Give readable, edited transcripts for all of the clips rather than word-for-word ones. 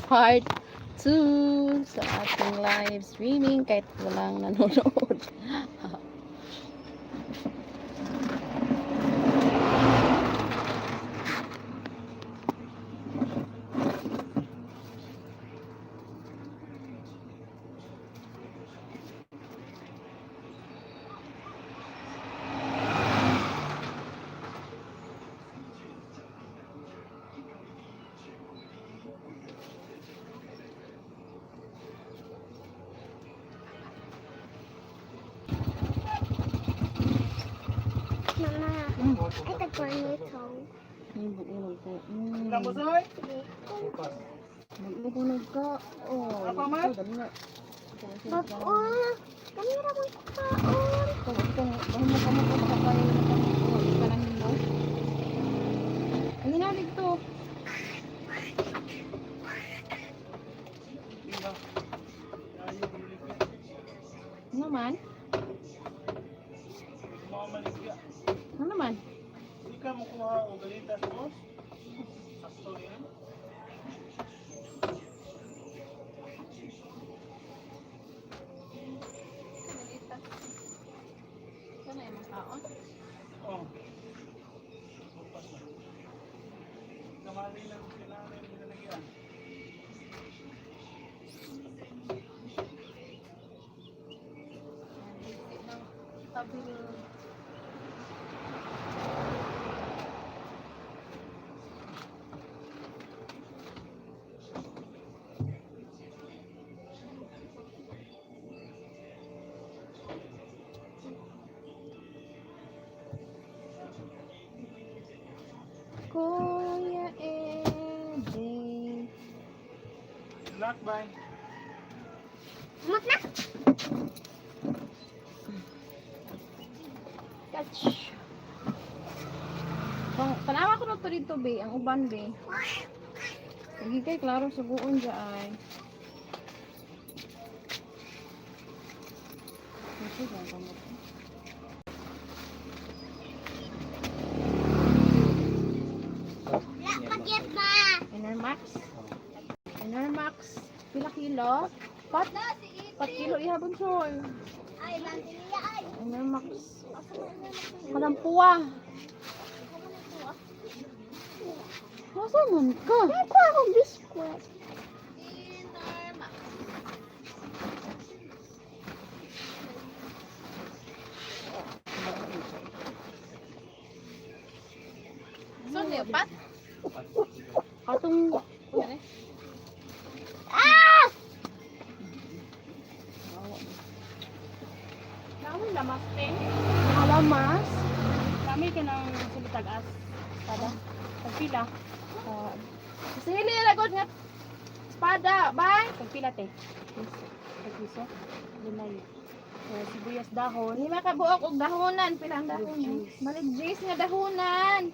Part 2 sa ating live streaming kahit walang nanonood. Mama, ay tag 1 years old. Ay, buo ko. Lambusoy? Mag-ubo ka. Oh, Apa, man? ito, dali na. Bago, kami ra mo kaon. Ito, ito, mo kamo ko makakayo na kamo ko kanahin mo. Ano na dito? Ano man? Mga maligya. Ano naman? Hindi ka makuha o galitas, boss. Sakto yan. Sana yung mga kaon? Oo. Bukas na. Kamali lang kailangan yung nilalagyan. Tabi. Kuya Eddie. Good luck, bye. Umot na. Catch. Kung tanawa ko na to dito, be, ang uban, be. Sige kay klaro suguon dya ay. Kasi ang kamot. Wala pagyat ba? Enermax. Enermax. Pila kilo? Pat, pat kilo ihabon soy. Ay, lang niya ay. Enermax. Madampuwa. Masa man ka? Ay, ko akong biskwit. So, pat? Katong Ah! Naon lamas te. Alamas. Kami ka ng sulitag-as. Espada. Tagpila. Sili ra nga espada, bye. Tagpila te. Tagpiso. Limay. So, sibuyas dahon. Lima ka buok og dahonan, pila ang dahonan? Malig nga dahonan.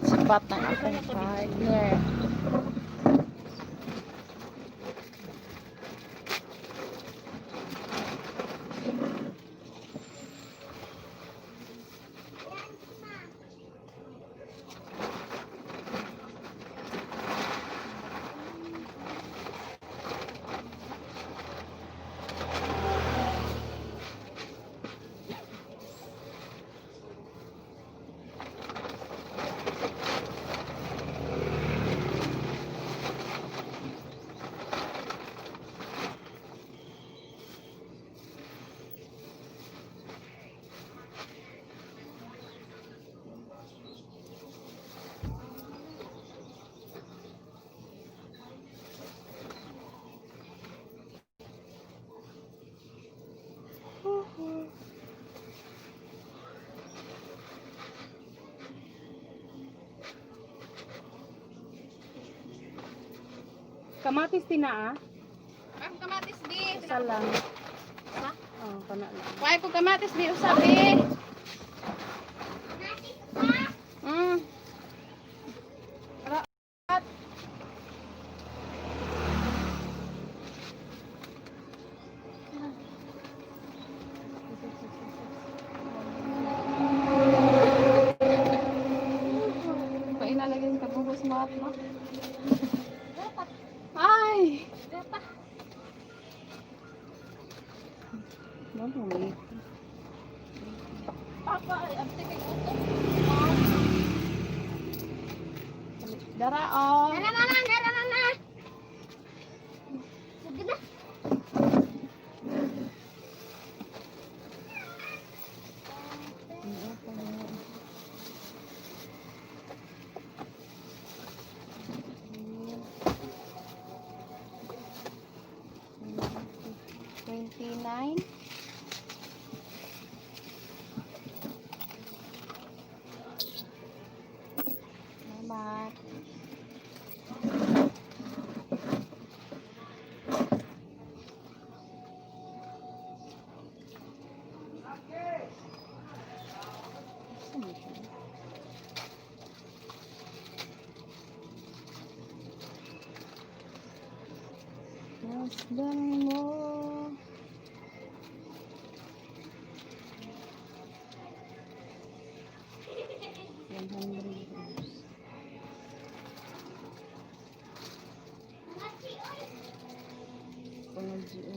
Sipat ng akong partner. Kamatis tinaa. Ang kamatis di. Isa lang. Ha? Oh, kana lang. Kuhay ko kamatis di usabi. Dapat no? Ay! Dapat. No, wait. Papa, ay, ante kay utok. Dara, oh. Dara mama, dara mama. Sige na. 29. Salamat. Saan ba siya? Masdan mo. 100 grams. Punod GO.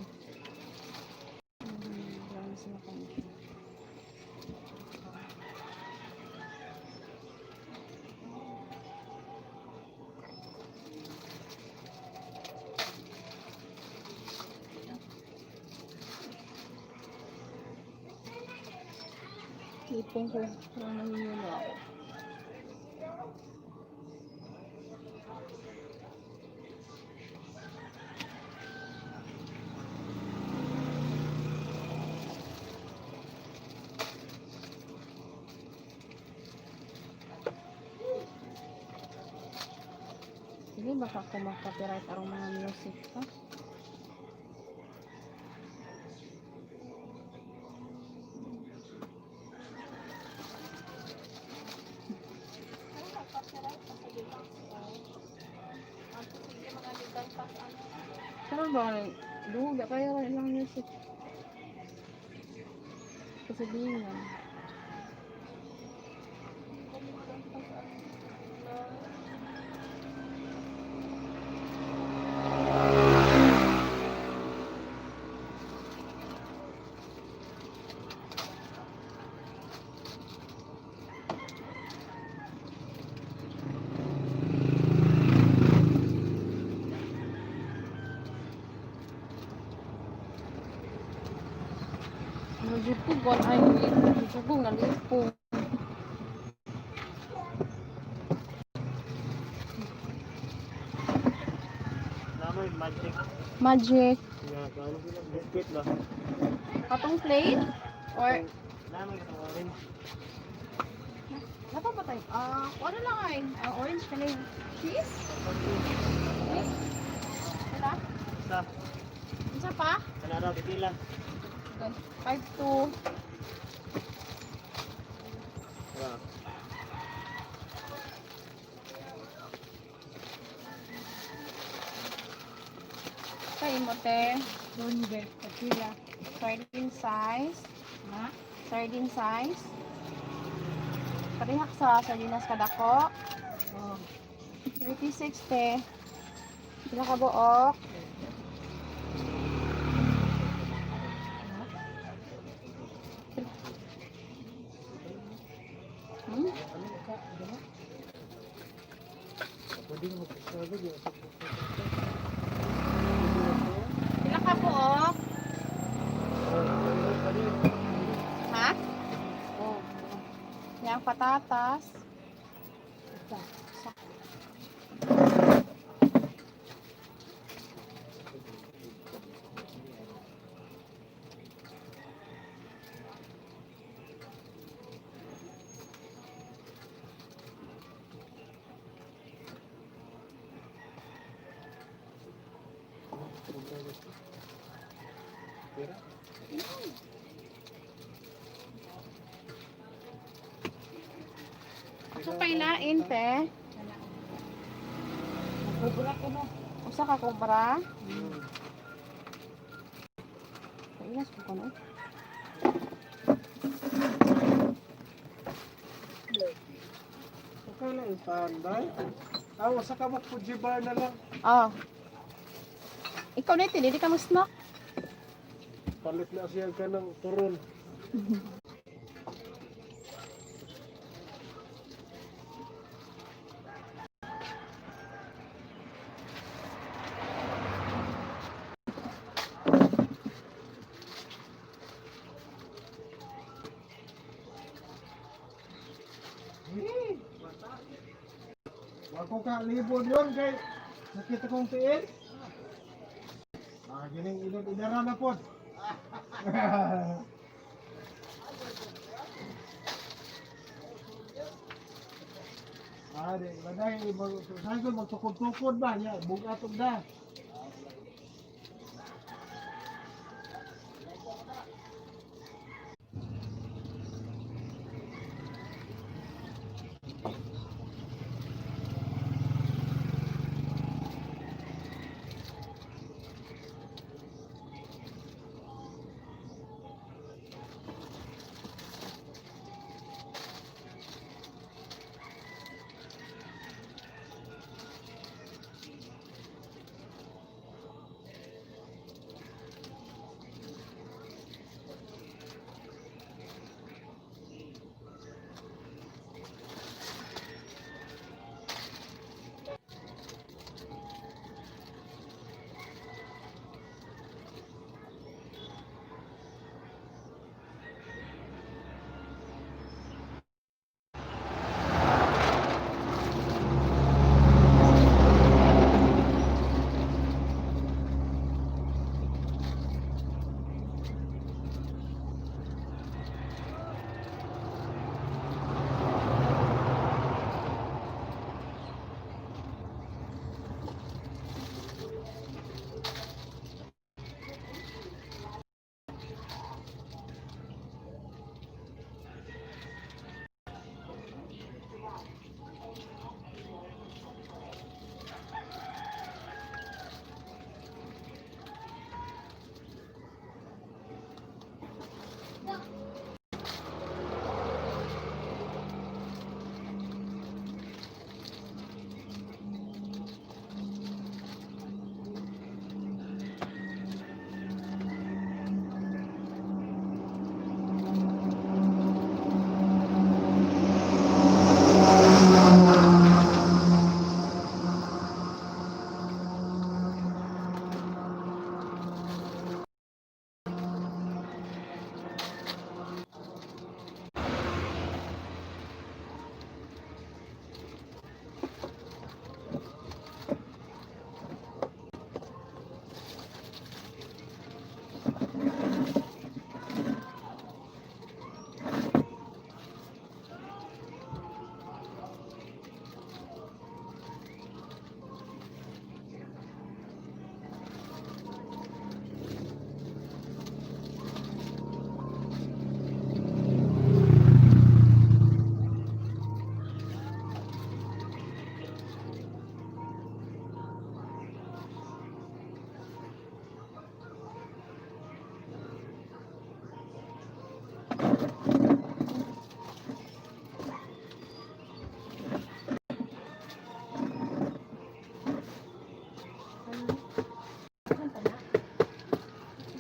100 grams na kami siya. Ipon ko. Parang nangingilo ako. Sige, baka kumakopyright ang mga music pa. Pero ba, duga kayo rin ilang music. Kasi di nga. Najupog ay najupog na lipo. Namoy magic. Magic. Yeah, kaano sila biscuit ba? Katong plate? Or, Namoy katong orange. napapatay? Ah, ano lang ay? Ah, orange ka na yun. Cheese? Cheese? Wala? Sa Isa pa? kanara pila. Okay. 5-2. Yeah. Sa imo, te. Donde, pagkila. Sardine size. Ha? Sardine size. Parehak sa sardinas kadako. Oh. 36, te. Pila ka buok? Hmm? Pwede mo mag-travel. Pila ka buok? Ha? Oh. Yang patatas. Isa. Pera? Sa pailain, te. Nagkubra ko no. Usa ka kubra. Kailas ko kono. Okay lang yung pan, bay. Ah, wasa ka mo Fuji bar na lang. Oh. Ikaw na dili ka mo snack. Palit na siya ka ng turon. Wako ka libon yun kay sakit akong tiil. Ah, gining ilog idara na pod. Ah, di baday mag sagon magtukod-tukod ba niya bugat og da.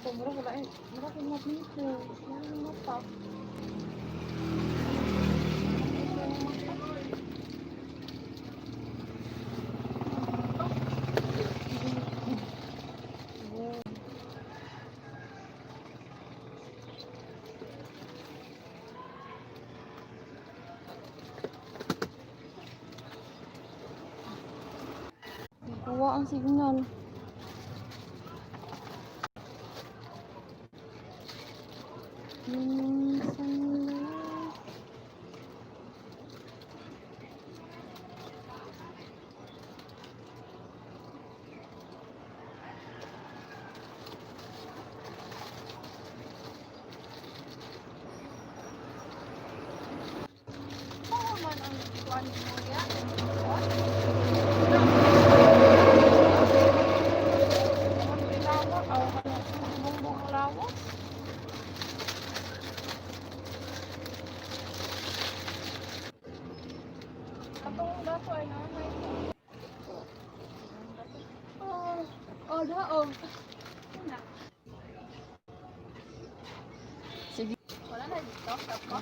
Ito, mura wala eh. Mura ko mga dito. Mura mga pa. Kuha ang signal. Minsan lang. Oo man ang kuan mo ya. Lawak, aw bumbong ang lawas. Katong dato ay nanay. Oh, daog. Sige. Wala na dito. Stop ko.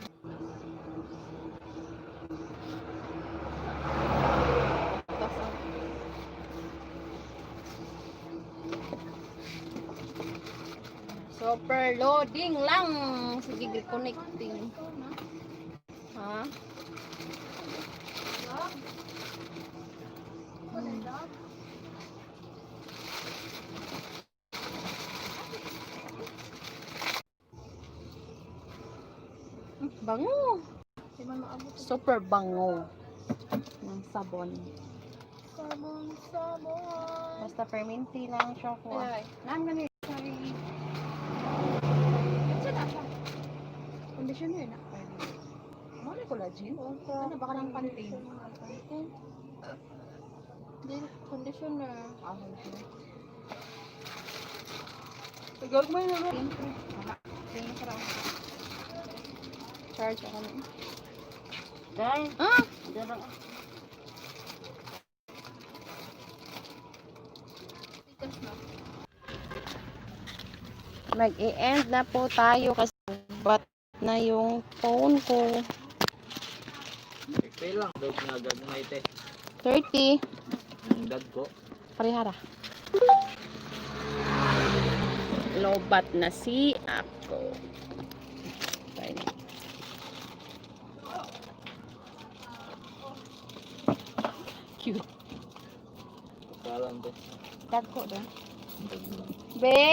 Super loading lang. Sige, reconnecting. Ha? Bango. Super bango. Ng sabon. Sabon, sabon. Basta fermenty lang siya ko. Ay. Nang gani. Sorry. Unsa na siya? Conditioner na. Mo na collagen. Ano baka ng Pantene. Conditioner. Ah, conditioner. Gagmay na ba? Charge ako na. Dai. Ah! Mag-i-end na po tayo kasi bat na yung phone ko. Pay lang dog nga gagmay te. 30. Ang dag ko. Parehara. Lobat na si ako. Tayo na. Cute. Kalam te. Dagko da. Dag mo. Be!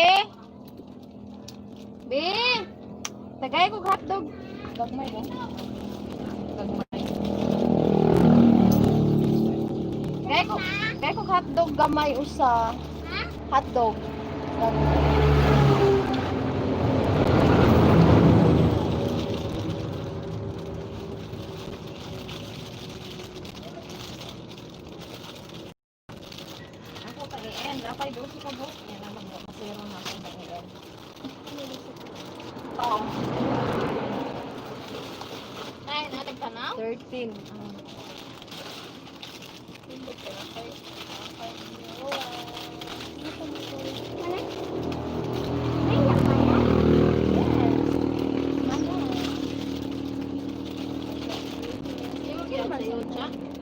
Be! Tagay ko hotdog. Gagmay ba? Gagmay. Gay ko hotdog gamay usa. Hotdog. Gagmay. Ako pa i-end. Ako ay 12 ka buhok. Yan ang mag-zero na ako pa i-end. Oh. Ay, natagtanaw? 13. Ano? Ay, nakaya?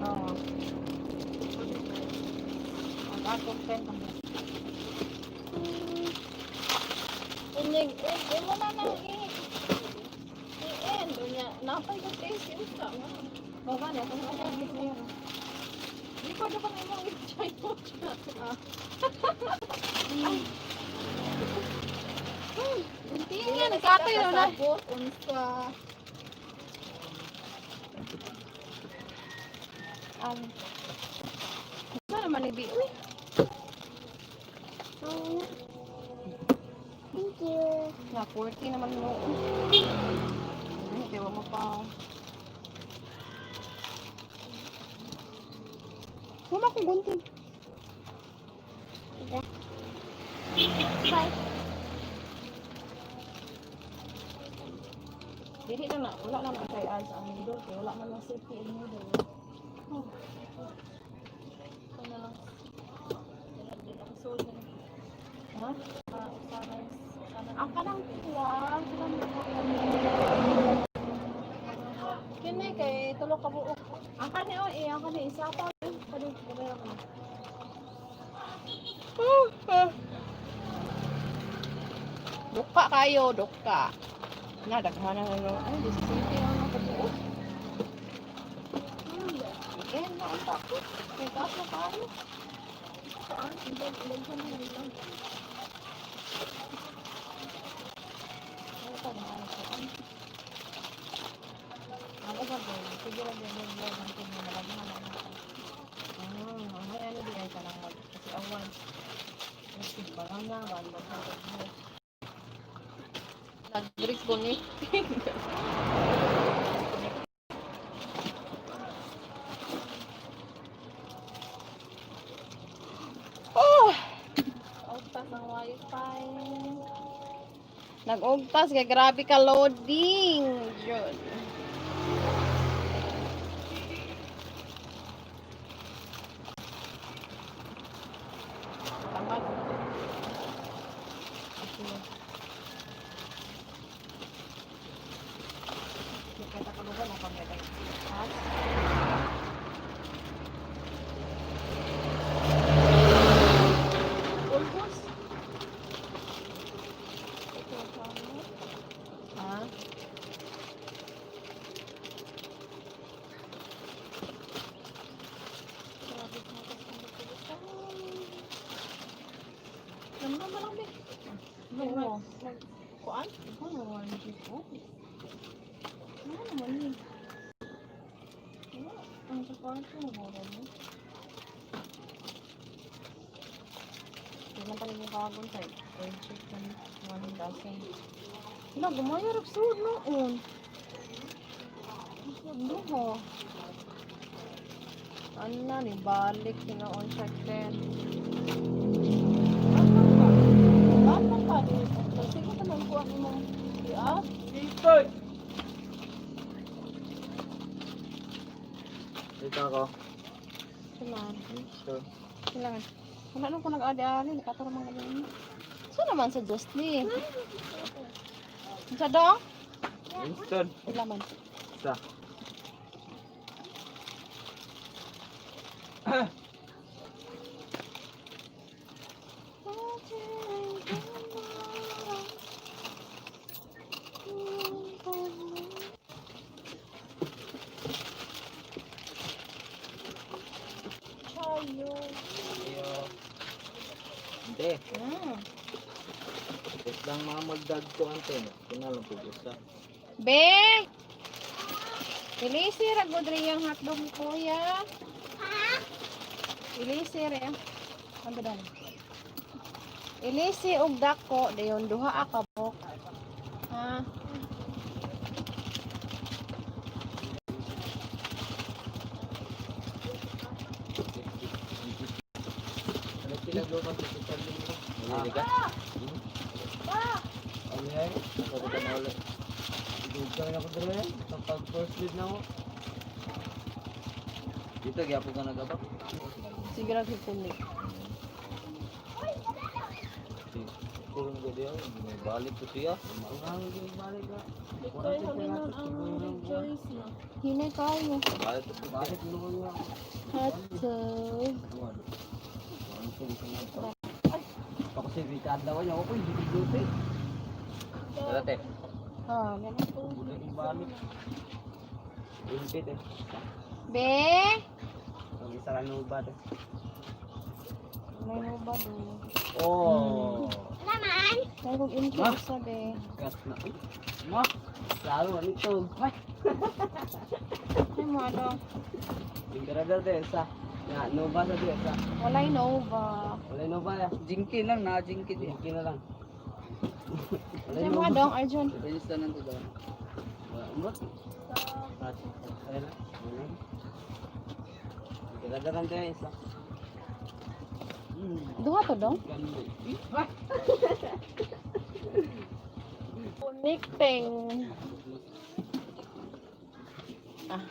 Oo. Ang akong pen ang Unyag, eh, mo na nang i-end. Unya, napay ko taste yun sa nga. Baba na, kung ano ang zero. Di ko na pang imong i-try mo siya. Hindi nga, nagkatay na na. Unsa. Saan naman ni Bi? Uy, Oh. Thank you. na 40 naman mo. Ano, kaya mo pa. Wala akong gunting. Bye. Dili na na, wala na man kay ads ang middle, kay wala man lang safety in middle. Ito na lang. Ang Ha? Ah, Ang kanang kuwa, kanang Kini kay tulo ka buok. Ang kani oh, eh, ang kani isa pa. Kani gamay ra man. Duka kayo, duka. Na daghan na no. Ay, di safety ang kabuok. Eh, na ang tako. Kay taas na kayo. Saan? Ilag ilag na lang. Ano pa na ano ko? Ang uban ko, sige lang din yung vlog ang tingnan na lang na lang. Ah, ay ano di ay kanang mag kasi awan. Kasi barang na ba ba. Nag-reconnecting. Oh! Outpas ang wifi. Nag-ugtas kay grabe ka loading. Jud. Tamad. Tulugan na kami kay. Ha? Ulbos. Ha? Naman naman lang, be. Oo. Kuan? Ano, 1G ko? Ano naman yun? Wala. Ang sa kwarto, wala mo. Hindi lang pala yung kagon sa'yo. Friendship kami. 1,000. Wala, gumaya rin suod noon. Duho. Ano na, ni balik noon siya 10. Bata pa. Sige ka man kuha ni mong i-up. Dito ako. Sila. Dito. Kailangan. Wala nung ko nag-adi-adi. Nakatara mga ganyan. So naman sa Justly. Sa dong? Winston. Wala man. Sa. Chayo. Ayo. Hindi. Wait lang mga magdag ko ante. Kinalang po isa. Be! Ilisi ra gud rin yung hotdog ni kuya. Ha? Ilisi ra. Ano ba? Ilisi og dako dayon duha ka bok. Ha? Ano pinagawa sa sarili mo? Nalili ka? Okay. Ako ka na ulit. Dugtong na ko dre. Kapag first lead na ako. Dito, gyapon ka nagabak. Sige ra kunik. Kurong ko diyo. May balik ko siya. Ang balik ka. Hinay kayo. Balik ko siya. Bakit mo nga? Hotdog. Ako si Rita daw niya ako hindi ko lupi. Tara, te. Ha, ganun po. Balik. Impit eh. Be! Ang isa lang ba te. May nuba do. Oh. Laman. Kaya kung Ma. inki sa be. Gas na. Ma. Lalo ano ito. Ay. Ay mo ano. Tingkara te sa. Ya, no ba sa te sa. Walay nova. Wala no ba ya. Jinky lang na, jinky din. Jinky na lang. Wala Ay mo dong Arjun. Release na nandito daw. Wala mo. Ayun na. Tingkara te isa. Duha to dong. Ganda. Connecting. Ah.